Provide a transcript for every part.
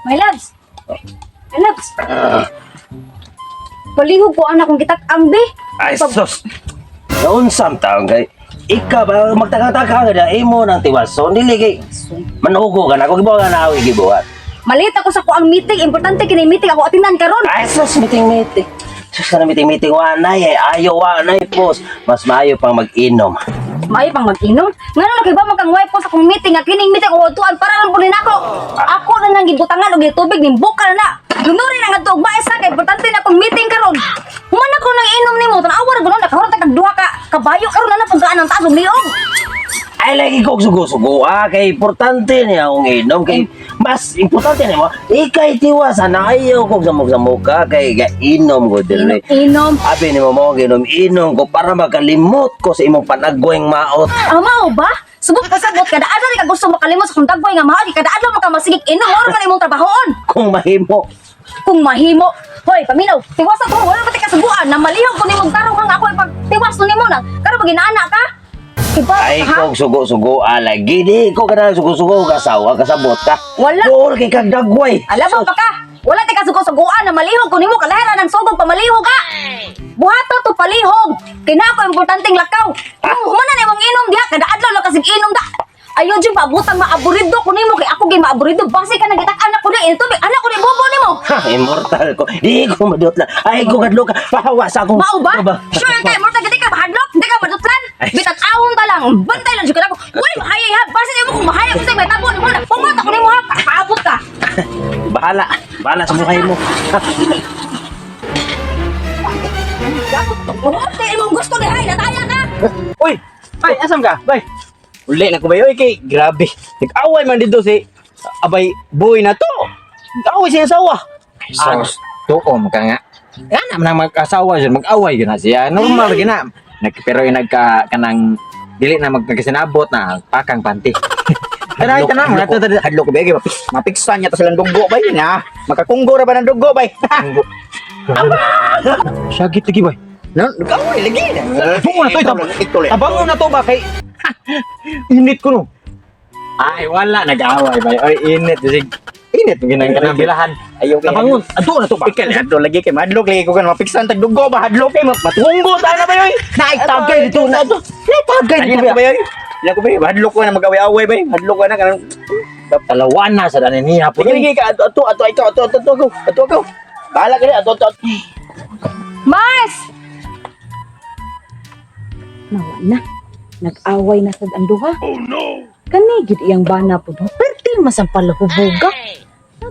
My loves. My loves. Palihog ko anak kung kitak ang be. Ay, sus! Naunsam taong kay ikaw ba magtaka-taka ka na imo ng tiwason dili kay manugo ka na kung gibuhat ka na awi gibuhat. Malit ako sa kuang meeting, importante kini meeting ako atinan karon. Ay sus, meeting meeting. Sus na meeting meeting wa nay ay ayo wa nay pos. Mas maayo pang mag-inom. Maayo pang mag-inom. Ngano na kay ba man kang wife ko sa kong meeting nga kining meeting ako tuan para lang pud nako. Ako na nang gibutangan og tubig ning bukal na. Lunuri na ngadto og bae sa kay importante na akong meeting karon. Human ako nang inom nimo, tan-awa ra gud nakahurot ta kag duha ka kabayo karon na lang ang taas og liog. Ay lagi ko sugo-sugo ah kay importante niya akong inom kay mas importante nimo ikay tiwasan na ayaw kog samok-samok ka kay gainom ko diri. Inom. Abi nimo mo ginom inom ko para makalimot ko sa imong panagweng maot. Ah, mao ba? Subok pasabot kada adlaw ni ka gusto makalimot sa kung dagboy nga mahal kada adlaw man ka masigig inom mao ra man imong trabahoon. Kung mahimo. Kung mahimo. Hoy, paminaw, tiwasan ko wala pa ti kasubuan na malihog ko nimong tarong nga ako ipagtiwas no nimo na. Karon pag inaana ka. Iba Ay ka, ha? kog sugo-sugo alagi di ko kada sugo-sugo kasawa kasabot ka. Wala. Dool kay kag dagway. Alam mo pa ka. Wala ti kasugo-suguan na malihog ko nimo kalahiran ang sugog pamalihog ka. Buhato to palihog. Kay na ako importanteng lakaw. Kung humana na imong inom diha kada adlaw lang kasig inom da. Ayo jud paabutang maaburido ko nimo kay ako gyud maaburido basi ka nagitak anak ko ni tubig anak ko ni bobo nimo. Ha, immortal ko. Di ko madutla. Ay ko kadlo ka. Pahawa sa akong Mao ba? Sure kay mo di ka mahadlok, di ka madutlan. Ay. Bitan awon ta lang. Bantay lang jud ka nako. Uy, mahayay ha. Basi nimo kung mahayay ko sa may tabo nimo na. Pumunta ko nimo ha. Paabot ka. Bahala. Bahala sa buhay mo. Buhat imong gusto ni hay nataya ka. Uy! Bay, asam ka? Bay! Uli na ko bay, oy kay grabe. Nag-away man dito si Abay boy na to. Nag-away siya asawa. Sos, tuom ka nga. Yan naman ang mag-asawa dyan, mag-away yun na siya. Normal gina. Nag, pero yung nagka, kanang, dili na magkasinabot na pakang panty. Tanay, tanay, mga to, tanay. Hadlok ko bay, kay mapiksan niya to silang dugo bay na. Makakunggo ra ba ng dugo bay? Sagit lagi bay. No, nag-away lagi. Tungo na to, Ituloy. Tabango na to ba kay init ko no. Ay, wala nag-away bay. Oy, init sig. Init ginang kanang bilahan. Ayaw kay Tabangon, adto na to ba? Ikal hadlok lagi kay madlok lagi ko kan mapiksan tag dugo ba hadlok kay matunggo ta na bay oy. Naitagay dito na. Naitagay Ay dito. na ko bay oy. Ila ko bay, hadlok ko na mag-away-away bay. Hadlok ko na kanang Talawan na sa danin niya po. Lagi lagi ka ato ato ato ikaw ato ato ato ako. Ato ako. Bahala ka ni ato ato. ato. Mars! Nawa na. Nag-away na sad ang duha. Oh no. Kani gid iyang bana pud. Perti man sa palahubuga.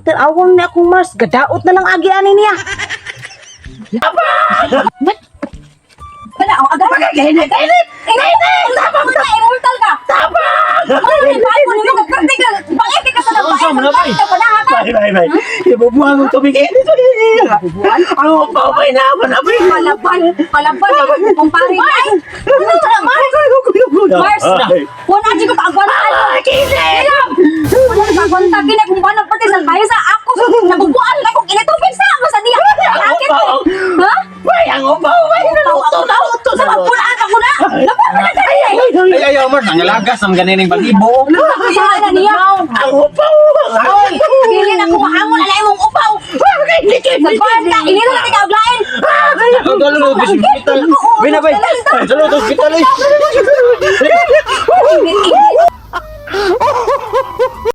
Tarawang na akong Mars, gadaot na lang agi ani niya. Aba! Wala, ang agad. Init! Init! Init! Tabang! Immortal ka! Tabang! Ay, bago nimo kag ka. Bakit ka sa labay? Sa panaha ka. Bay, bay, bay. Ibubuhan ko tubig. Eh, dito. Ang upaw bay na ako na bay. Palaban, palaban, kumpare ay. Ano na, Mars? Mars, wala di ko kaagwantaan. Kailan? Wala ko kaagwanta kini kung paano pati sa bahay sa ako. Nabubuan na kung initubig sa ako sa niya. Akit ko. Ha? Bay, ang upaw bay. Nauto, nauto sa pagpulaan ako na. Napapala ka niya. Ay, ay, Omar, nangalagas ang ganining pag-ibo. Saan na niya? Ang upaw. Oy, dili na ko mahamon ala imong upaw. Nagbahan ka, inino na ikaw oglain. Dalo na hospital. Bina bay. Dalo na hospital. Init, init.